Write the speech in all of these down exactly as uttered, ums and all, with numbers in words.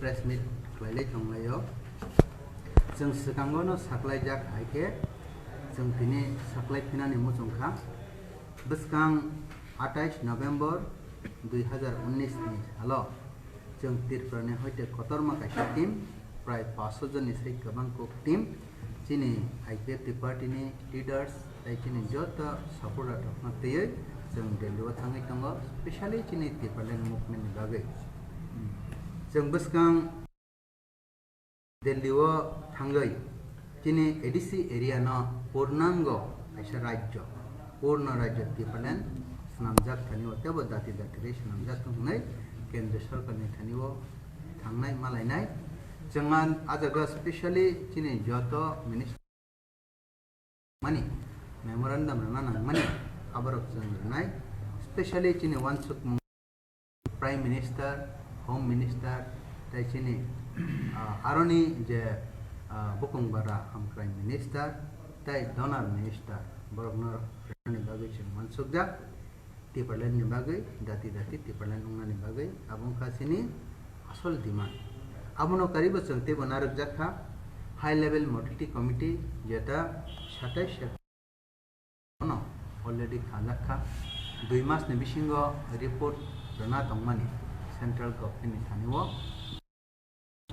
Press meet khlailai tonglaio. Chwng swkango no saklaijak hai khe chwng tini saklai phinani muchung kha. Bwskang atais November dui hazar unnis ni salo chwng Tripura ni hoite kotorma kaisa team, prai paanch sho joni sai kwbang kok team, chini I P F T party ni leaders tei chini joto supporter rokno twiwi chwng Delhi o thangwi tongo, specially chini Tipraland movement ni bagwi. Chwng bwskang Delhi o thangwi chini A D C area no purnango kaisa rajyo, purno rajyo Tipraland swnamjak thani o, teibo dati dati rwi swnamjak thung hwnwi Kendra Sarkar ni thani o thangnai malainai. Chwng a jaga specially chini joto minister mani memorandum rwna nangmani aborok chwng rwnai, specially chini uansukmung Prime Minister, Home Minister, tei chini, ah, aroni je, ah, bukung bara hamkrai minister tei donor minister, borokno rwnani bagwi chwng uansukjak. Tipraland ni bagwi, dati dati Tipraland wngnani bagwi, abo wngkha chini asol demand. Abono karibo chwng teibo narwkjak kha, high level modality committee, jeta satais Sep-, no already khanjak kha. Dui mas ni bisingo report rwna tongmani central government ni thani o.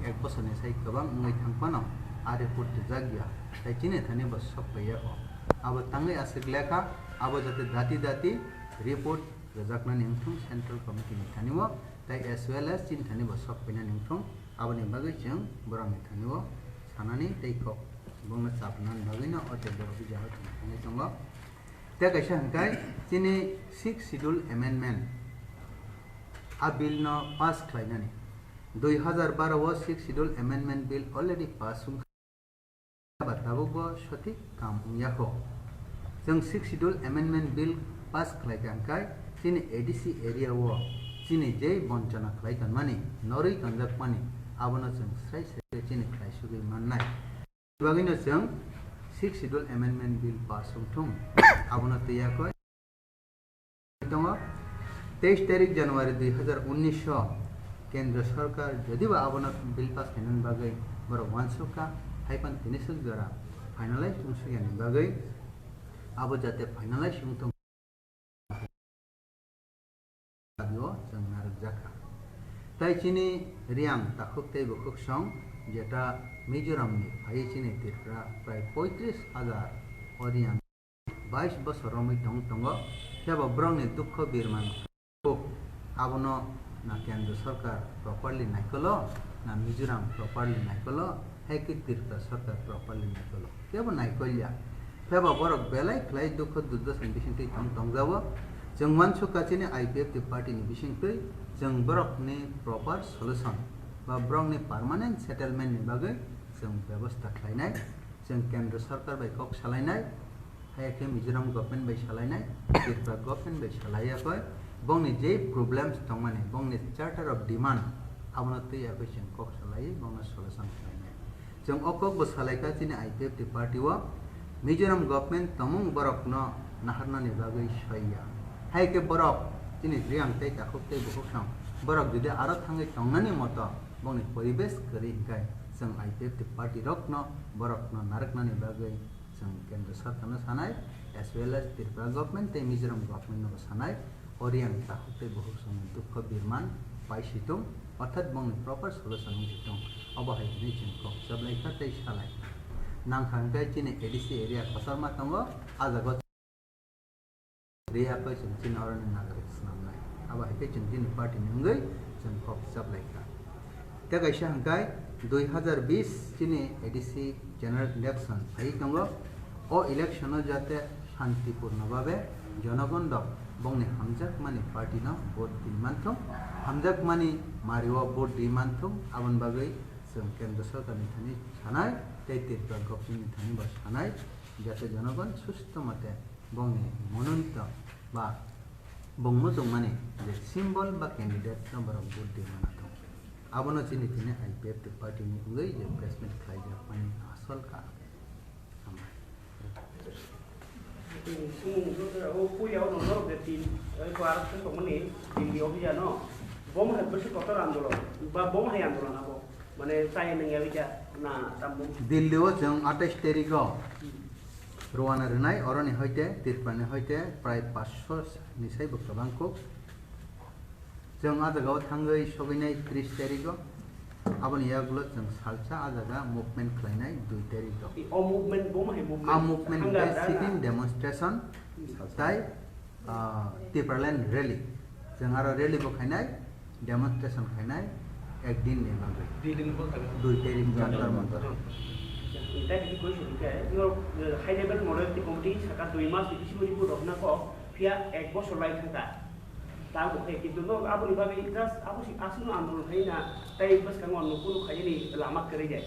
Ek bosor ni sai kwbang wngwi thang phano a report rijak ya, tei chini thani bo sok pai ya kho. Abo tangwi aswk lekha, abo jate dati dati report rijaknani wngthung central committee ni thani o, tei as well as chini thani bo sok painani wngthung, aboni bagwi chwng borok ni thani o sanani tei kok bongno chapnani bagwi no o tei borok bijak thangwi tongo. Tei kaisa hwnkhe chini sixth schedule amendment a bill no pass khlainani. Dui hazar baro o sixth schedule amendment bill already pass wngkha, ba tabukbo sothik kam wngya kho. Chwng sixth schedule amendment bill pass khlaikha hwnkhe chini A D C area o chini jei bonchona khlai tonmani, norwi tonjakmani, abono chwng srai srai chini khlai sugwi mannai. Bagwino chwng sixth schedule amendment bill pass wngthung, abono twiya koi tongo. Teis tarik January dui hazar unnis o Kendra Sarkar jodiba abono bill pass khainani bagwi borok uansuk kha, hai phano tini swk jora finalize wngsuk yani bagwi abo jate finalize wngthung. Dabi o chwng narwkjakha. Tai chini Reang takhuk tei bukhuk song, jeta Mizoram ni phaiwi chini Tripura prai poitris hajar o Reang bais bosor romwi tong tongo, phiyaba borokni dukho birman kuk. Abono na Kendra Sarkar properly naikolo, na Mizoram properly naikolo, hai khe Tripura Sarkar properly naikolo. Kebo naikolya. Phiyaba borok belai khlai dukho durdosa ni bisingtwi tong tongjago. Chwng uansukha chini I P F T party ni bisingtwi chwng borokni proper solution ba borokni permanent settlement ni bagwi chwng bebosta khlainai. Chwng Kendra Sarkar bai kok salainai, hai khe Mizoram government bai salainai, Tripura government bai salaiya koi, bongni je problems tongmani, bongni charter of demand, abono twiya koi chwng kok salaiwi bongno solution khlainai. Chwng o kok bo salaikha chini I P F T party o Mizoram government tongmung borokno naharnani bagwi soiya. Hai khe borok chini Reang tei takhuk tei bukhuk song borok jodi aro thangwi tongnani moto bongni poribesh kwrwi hwnkhe chwng I P F T party rokno borokno narwknani bagwi chwng Kendra Sarkarno sanai, as well as Tripura government tei Mizoram government no bo sanai. O Reang takhuk tei bukhuk songni dukho birman paisitung, orthat bongni proper solution wngsitung. Obo hai hwnwi chwng kok chaplaikha tei salai. Nangkha hwnkhe chini A D C area kotorma tongo, a jaga rwya koi chwng chini oroni nagorik swnamnai. Abo hai khe chwng chini party ni wngwi chwng kok chaplaikha. Tei kaisa hwnkhe dui hazar bis chini A D C general election phaiwi tongo. O election o jate shantipurno babe jonogon rok bongni hamjakmani party no vote twi manthung, hamjakmani mario vote twi manthung, aboni bagwi chwng Kendra Sarkar ni thani sanai tei Tripura government ni thani bo sanai, jate jonogon susto mate bongni mononito ba bung muchungmani je symbol ba candidate no borok vote twi manathung. Abono chini tini I P F T party ni wngwi je press meet khlaijakmani asol karon. Sumung o puila o norok je tin, oi ko arok se tongmani tin di office ano, bom hai bwswk kotor andolon, ba bom hai andolon abo. Mane chaya nangya wikha na tambo. Delhi o chwng atais tarikh o rwna rwnai, oroni hoite Tripura ni hoite prai paanch sho ni saibo kwbang kuk. Chwng ah jaga o thangwi sogwinai tris tarikh o, aboni yagulo chwng salsa ah jaga movement khlainai dui tarikh o. O movement bo hai movement? A movement thangya khe da na? Sit-in demonstration, hmm, tai ah, Tipraland rally. Chwng aro rally bo khainai, demonstration khainai, ek din ni bagwi. Dui din bo khainai. Dui tarik Jantar Mantar. Tei bini koi sori khe, yo, high level model committee saka dui mas ni bisingo report rok na kok, phiya ek bosor lai thangkha. Tamo khe, kintu no aboni bagwi just abo si aswkno andolon khai na, tei bwskango ano kunu khaiyani lama kwrwi de.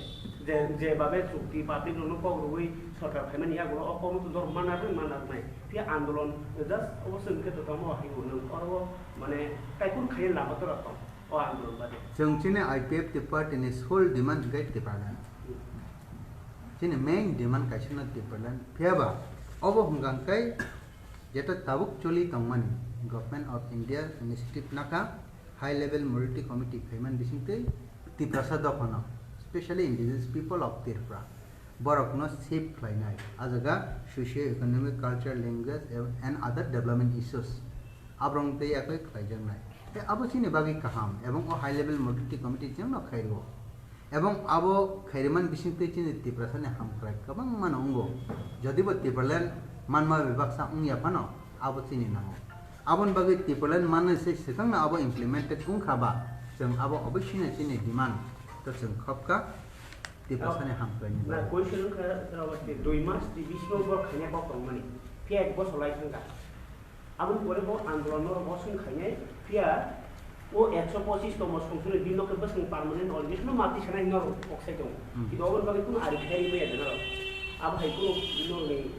Je, je babe chukti public rokno kok rwui sorkar phaimani yagulo o kokno to dor mana rwi mana rwnai. Phiya andolon just obo se hwnkhe to tamo hai hwnwi oro mane kaikun khaina lama tora tong o andolon bade. Chwng chini I P F T party ni sole demand hwnkhe Tipraland. Chini main demand kaisa no Tipraland. Phiya ba obo hwnkha hwnkhe jeto tabuk choli tongmani Government of India initiative nakha high level modality committee khaimani bisingtwi Tiprasa dophano, specially indigenous people of Tripura. Borokno shape khlainai, ah jaga socio-economic, cultural, language, and other development issues. Aborok tei yakwi khlaijaknai. Tei abo chini bagwi kaham, ebong o high level modality committee chwngno khairwo. Ebong abo khairwmani bisingtwi chini Tiprasani hamkrai kwbangmano wngo. Jodibo Tipraland manma bai baksa wngya phano, abo chini nango. Aboni bagwi Tipraland manwi se swkangno abo implemented wngkha ba, chwng abo oboisino chini demand to chwng khopkha. Tiprasani hamkraini na bagwi. Question wngkha, dui mas ni bisingo borok khaina kok tongmani, phiya ek bosor lai thangkha. Aboni pore bo andolon norok bosong khainai, phiya o ekso pochis tomo songchorni din no khe bwswng permanent already no mati sanai norok kok sai tongo. Hmm. Kintu oboni bagwi kunu ari khairi maya de norok. Abo hai kunu norokni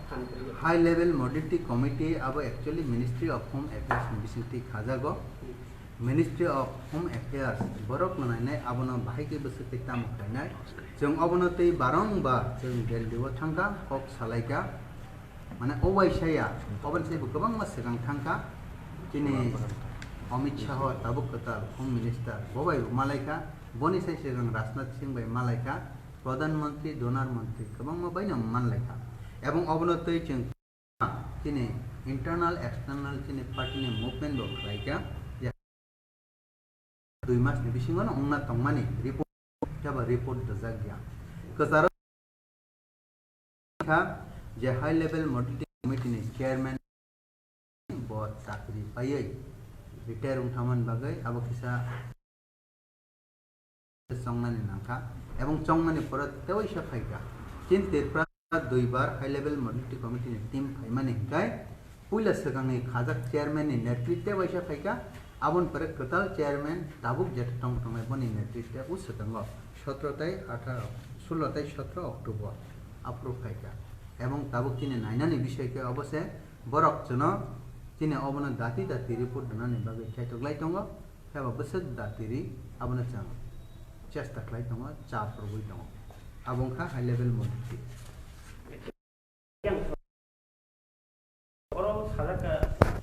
phan kwrwi. High level modality committee abo actually Ministry of Home Affairs ni bisingtwi khajago. Hmm. Ministry of Home Affairs borok no nainai abono bahai khe bwswk tei tamo khlainai. Chwng obono tei barongbar chwng Delhi o thangkha, kok salaikha. Mane o waisa ya, oboni sai bo kwbangma swkang thangkha. Chini Amit Shah o tabuk kwtal Home Minister bo bai bo malaikha. Boni sai swkang Rajnath Singh bai malaikha. Pradhan Mantri, Donar Mantri kwbangma baino manlaikha. Ebong obono tei chwng chini internal, external chini party ni movement bo khlaikha. Dui mas ni bisingo no wngna tongmani report, khe ba report dajak ya. Kwcharo kha je high level modality committee ni chairman bo chakri paiwi retire wngthamani bagwi abo kisa chongnani nangkha, ebong chongmani pore tewaisa phaikha. Chini Tripura duibar high level modality committee ni team phaimani hwnkhe puila swkangni khajak chairman ni netritwe waisa phaikha, aboni pore kwtal chairman tabuk jeto tong tongnai boni netritwe o swkango sotro tei atharo, sulo tei sotro October aphuru phaikha. Ebong tabuk chini nainani bisoi khe obo se borok chwno chini obono dati dati report rwnani bagwi kaitok lai tongo. Phiya ba bwswk da tiri abono chwng chesta khlai tongo, chap rwui tongo. Abo wngkha high level modality. Oro sajak,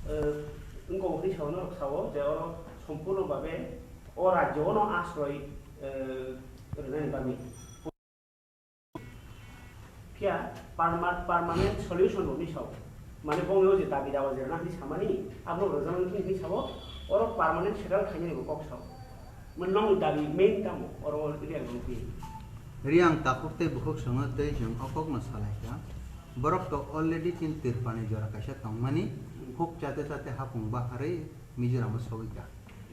eh, wngkha hwnwi sao, norok sao je oro sompurno babe o rajyo-no asroi, eh, rwnani bagwi. Phiya perma-, permanent solution rokni sao. Mane bongni o je dabi dawa je rwna hwnwi samani, abono rwjaknai hwnwi sao, oro permanent settle khainani bo kok sao. Mane nokni dabi main tamo, oro riyang nokni. Riyang takhuk tei bukhuk songno tei chwng o kokno salaikha. Borok to already chini Tripurani jora kaisa tongmani, huk chate chate hapung baharwi Mizoram o sogwikha.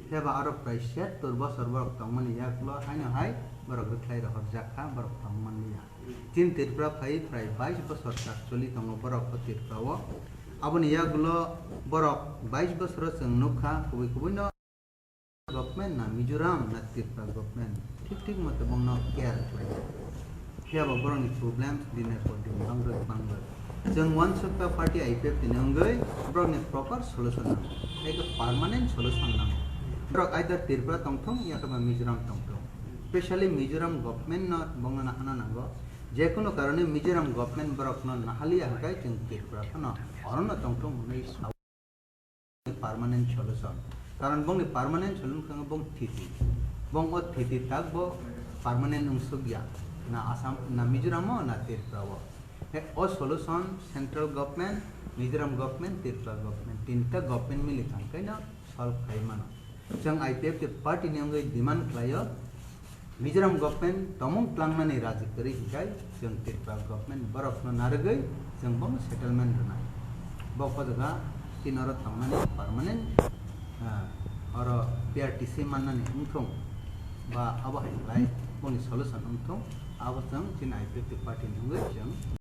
Phiya ba aro prai siyattor bosor borok tongmani yagulo haino hai borok rwkhlai rohorjak kha, borok tongmanliya. Chini Tripura phai prai bais bosor chak choli tongo borok o Tripura o. Aboni yagulo borok bais bosoro chwng nukha kubui kubui no government na Mizoram na Tripura government thik thik mote bongno care khlai. Phiya ba borokni problems dinner por din bangrwi bangrwi. Chwng uansukha party I P F T ni wngwi borokni proper solution nango. Eke permanent solution nango. Borok either Tripura tongthung ya khe ba Mizoram tongthung. Specially Mizoram government no bongno nahana nango. Jekunu karone Mizoram government borokno nahaliya hwnkhe chwng Tripura phano orono tongthung hwnwi sao. Permanent solution. Karon bongni permanent solution khe bong thiti. Bong o thiti tak bo permanent wngsukya, na Assam, na Mizoram o, na Tripura o. He, o solution central government, Mizoram government, Tripura government, tinta government mili thangkaino solve khai mano. Chwng I P F T party ni wngwi demand khlaio, Mizoram government tomung tlangmani raji kwrwi hinkhe chwng Tripura government borokno narwgwi chwng bono settlement rwnai. Bo kojagha chini oro tongmani permanent, ah, oro P R T C mannani wngthung ba abo hai khlai boni solution wngthung, abo chwng chini I P F T party ni wngwi chwng